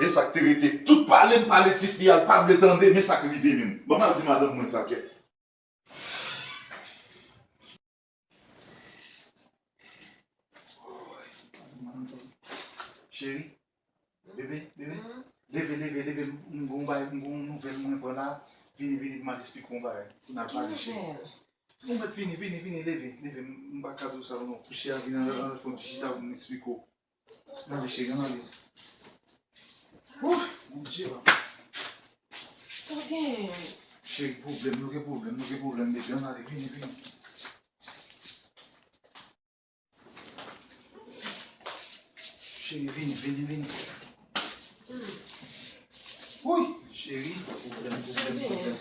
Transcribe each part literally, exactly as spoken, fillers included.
E sa k te rete. Tout pale m pale tifi a, l pa vle tande, men sa k rive menm. Ban m al di madanm mwen sa, kèt. Cheri, bebe, bebe, leve, leve, leve, m gon bay, m gon nouvèl mwen pran la. Vini, vini, m al esplike w yon bagay. Pou n al pale, cheri. Ou mèt vini, vini, vini, leve, leve. M pa ka di w sa non. Kouche a, vini, ann fè yon ti chita pou m esplike w. Ann ale, cheri, ann ale. Ouf, Bondye, papa. Sa w gen? Cheri, pwoblèm, nou gen pwoblèm, nou gen pwoblèm, bebe, ann ale, vini, vini. Cheri, vini, vini, vini. Woy, cheri, pwoblèm, pwoblèm, pwoblèm.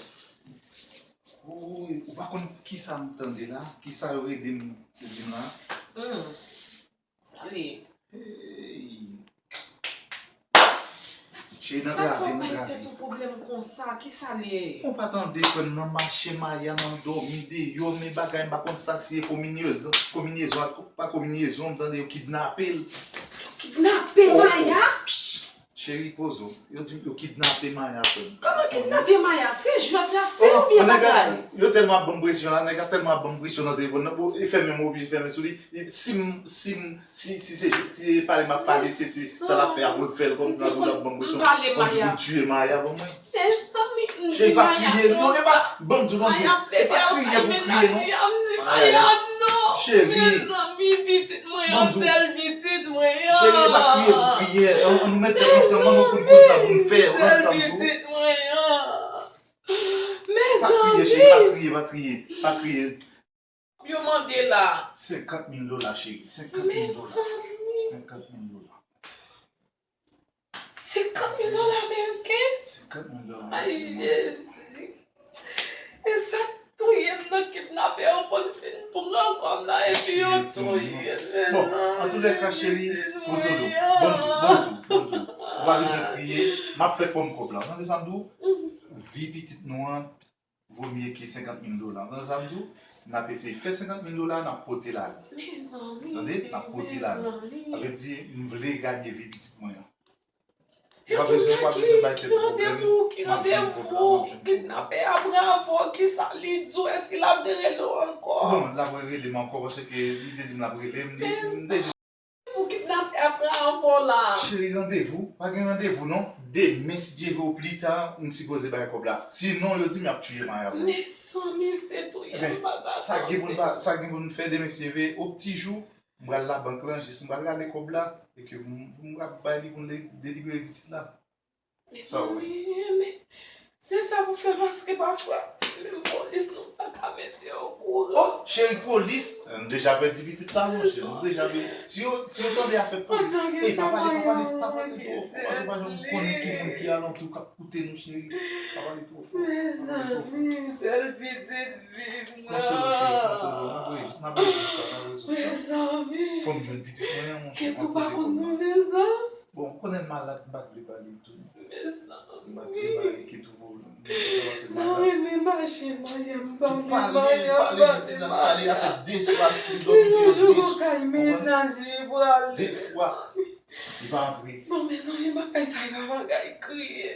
Woy, ou pa konn kisa m tande la, kisa yo rele m pou di m la. Sa li ye? Hey. Cheri, nan grave, nan grave. Sa fè w bay tèt ou pwoblèm konsa? Kisa li ye? Ou pa tande frè m nan mache Maya, nan dòmi deyò, men bagay m pa konn sa k se kominyezon, kominyezon ak pa kominyezon, m tande yo kidnape l. Yo kidnape Maya? Cheri, poze w. Yo di yo kidnape Maya, frè m. Kòman kidnape Maya? Se jwèt y ap fè oubyen bagay? Yo tèlman ap ban m presyon la, nèg la tèlman ap ban m presyon nan telefòn nan, pou e fèmen, m oblije fèmen sou li. Si m, si m, si, si se, si se pale m ap pale, se, se sa l ap fè a pou l fè l, kòm nan tou l ap ban m presyon, kòmsi pou l tiye Maya ban mwen. Mezanmi, m di Maya konsa. Cheri, pa kriye, non, e pa, ban m di w, ban m di w, e pa kriye pou kriye, non. Maya, non. Cheri, mezanmi, pitit mwen an, sèl pitit mwen an. Cheri, e pa kriye pou kriye. An, an nou met tèt ansanm, an nou konn, konn sa pou n fè, ou konn sa m di w. Sèl pitit mwen an. Pa kriye, cheri, pa kriye, pa kriye, pa kriye. Yo mande la. Senkant mil dola, cheri. Senkant mil dola. Mezanmi. Senkant mil dola. Senkant mil dola ameriken? Senkant mil dola ameriken. Ay, Jezi. E sa k touye m nan, kidnapè yo konn fin pran kòb la, epi yo touye m. Bon, antoulèka, cheri, poze w. Bon tou, bon tou, bon tou. Ou pa bezwen kriye. M ap fè fòm kòb la. Ou tande sa m di w? Vi pitit nou an, vomye ke senkant mil dola. Ou tande sa m di w? N ap eseye fè senkant mil dola, n ap pote l ale. Mezanmi, tande? N ap pote l ale. Sa vle di, m vle gade vi pitit mwen an. Ou pa bezwen, ou pa bezwen bay tèt ou pwoblèm. Ki randevou, ki randevou? Kidnapè a pran avè w, kisa li di w? Èske l ap rele w ankò? Bon, l ap rele m ankò, paske li te di m l ap rele m, li, m te Pou kidnapè a pran avè w la. Cheri, randevou? Pa gen randevou non. Demen, si Dye vle, ou pli ta, m sipoze bay kòb la. Sinon, yo di m y ap tiye Maya pou ou. Mezanmi, se touye m, papa. Ebyen, sa gen pou n pa, sa gen pou n fè demen, si Dye vle, o pti jou, m pral labank lan, jis m pral rale kòb la, e ke m, m pral bay li pou n delibere pitit la. Mezanmi, men se sa pou fè, paske pafwa menm polis nou pa ka mete okouran. Oh, cheri, polis, nou deja pèdi pitit la, monchè, nou deja pèdi. Si yo, si yo tande afè polis, ey, pa pale, pa pale, pa pale twò fò, paske pa janm konnen ki moun ki alantou k ap koute nou, cheri. Pa pale twò fò, pa pale twò fò. Mezanmi, sèl pitit fi m nan. Konsole w, cheri, konsole w. N ap rezoud, n ap rezoud sa, n ap rezoud sa. Mezanmi. Fò m jwenn pitit mwen an, monchè, m ap koute kòb la. Kèt ou pa konn nouvèl sa? Bon, ou konnen l malad, m pa t vle ba li l tou. Mezanmi. M pa t vle ba li kit ou pou m te panse l malad. Mwen renmen mache Maya, m pa vle Maya, m pa vle Maya. Pale, pale, pale, afè de swa, li dòmi deyò de swa. Li toujou gon kay menaje pou ale. De fwa, li pa antre. Bon, mezanmi, bagay sa e pa bagay kriye.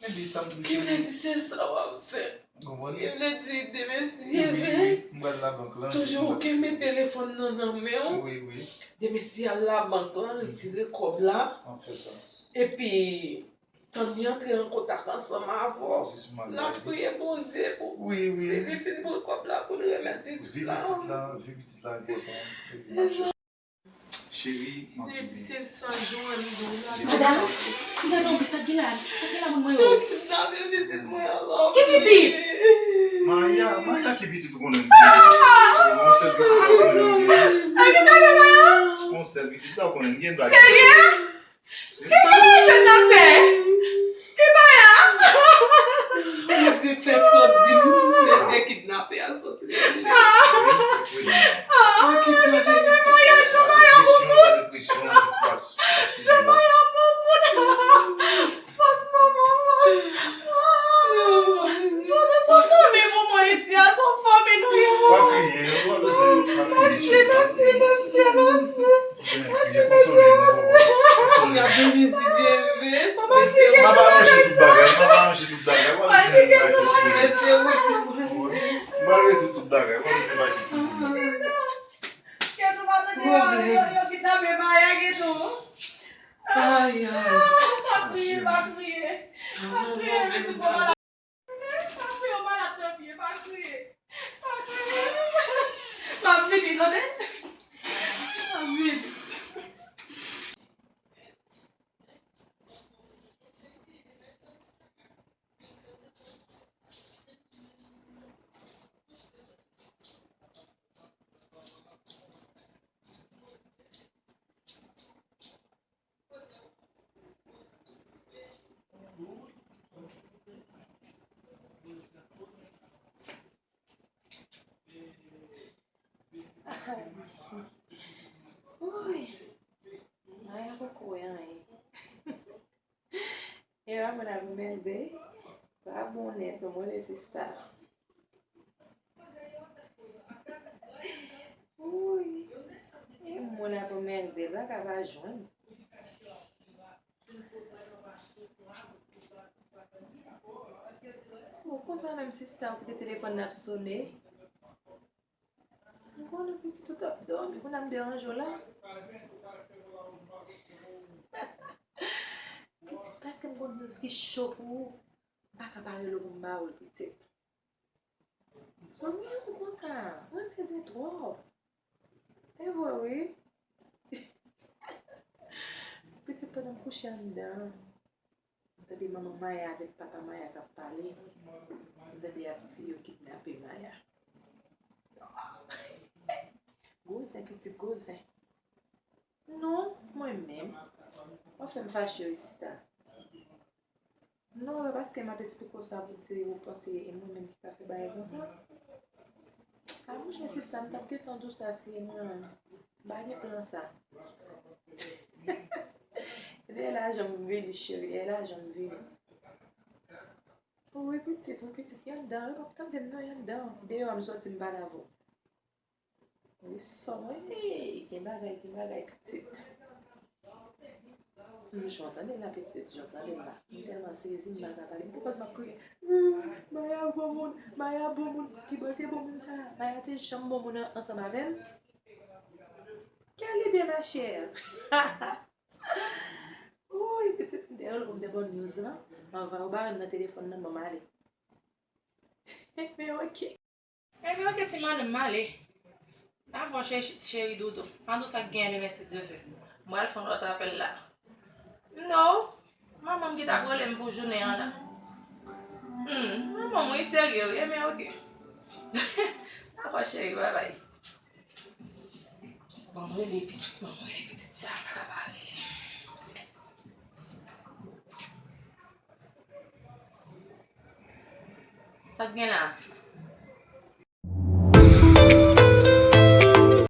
Men li sa m di, cheri. Ki vle di se sa w ap fè. Konprann? Ki vle di demen si Dye vle. Wi, wi, m pral labank lan, jis m pral. Toujou kenbe telefòn nan nan men w. Wi, wi. Demen si al labank lan, retire kòb la. M ap fè sa. Epi, tann li antre an kontak ansanm avè w. Jis m al bay li. N ap priye Bondye pou, wi, wi, si li fin pran kòb la, pou l remèt pitit la. Vi pitit la, vi pitit la enpòtan. Epi m ap chèche. Cheri, m ap di w. Li di se san jwenn dola. Madanm, m gade yon sa k gen la, sa k gen la moun mwen yo. Yo kidnape pitit mwen an la. Ki pitit? Maya, Maya ki pitit ou konnen m gen? Ah! Yon sèl pitit ou konnen m gen? Ay, kidnape Maya? Yon sèl pitit la ou konnen m gen, bagay. Serye? Ki bagay fèt nan fè? Ki bagay? Ou di fèk sot di m, mesye kidnapè a sot rele. Ah! Mwen kidnape pitit mwen. Mwen kidnape Maya, Jean Maya pou moun. Jean Maya pou moun. Fòs manman mwen. Ah! Fòs nou se yon fanmi pou mwen isi a, se yon fanmi nou ye pou mwen. Pa kriye, pa bezwen, pa kriye. Mèsi, mèsi, mèsi, mèsi. Mèsi, mèsi, mèsi. Mèsi, mèsi. M ap aranje tout bagay, m ap aranje tout bagay. W ap vin bay kèk sou li. M ap rezoud tout bagay, w ap vin bay kèk sou li. Kèt ou pa tande yo, yo, yo kidnape Maya, kèt ou. Ay, ay. Pa kriye, pa kriye. Pa kriye, pitit mwen malad. Pa fè yon malad nan pye, pa kriye. Pa kriye. M ap vini, tande? M ap vini. Woy! Maya poko wè anyen. Ewa, mwen ap mède. Sa bon nèt, mwen le sista. Woy! E mwen ap mède, la ka pa jwenn. Ou konsa menm sista, ou kite telefòn nan ap sone. M konnen pitit ou t ap dòmi, kounye a m deranje w la. Pitit, paske m gon news ki cho pou ou, m pa ka pa rele w pou m ba ou l, pitit. Sonye ou konsa, ou renmen zen twòp. E vre wi. Pitit, pandan m kouche anndan, m tande manman Maya avèk papa Maya k ap pale. M tande y ap di yo kidnape Maya. Gwo zen, pitit, gwo zen. Non, mwen menm. W ap fè m fache wi, sista. Non, se pa paske m ap esplike w sa pou di ou panse e mwen menm ki ka fè bagay konsa. A monchè, sista, m t ap gentan di w sa si e mwen menm. M pa gen plan sa. Dèyè lajan m vini, cheri, dèyè lajan m vini. Wi, pitit, wi, pitit, y anndan, yo p ap tande m non, y anndan. Deyò a m sòti, m pale avè w. Wi, sò mwen, hey, gen bagay, gen bagay, pitit. M, jan w tande m la, pitit, jan w tande m la. M tèlman sezi, m pa ka pale. M te panse m ap kriye. Maya bon moun, Maya bon moun. Kibò te bon moun sa? Maya te janm bon moun an-, ansanm avè m? Quelle idée, ma chère? Woy, pitit, m te rele pou m te ba w news lan. Anvan ou bare m nan telefòn nan, ban m ale. Men oke. Ebyen, oke, ti madanm, m ale. N a vwè, cheri, cheri doudou. Ann di w sa k genyen demen, si Dye vle. M pral fè yon lòt apèl la. No. Manman m ki t ap rele m pou jounen an la. Hmm, manman m, wi, serye, wi. Ebyen, oke. N a vwè, cheri, babay. Ban m rele pitit, ban m rele pitit sa, m pa ka pa rele. Sa k gen la?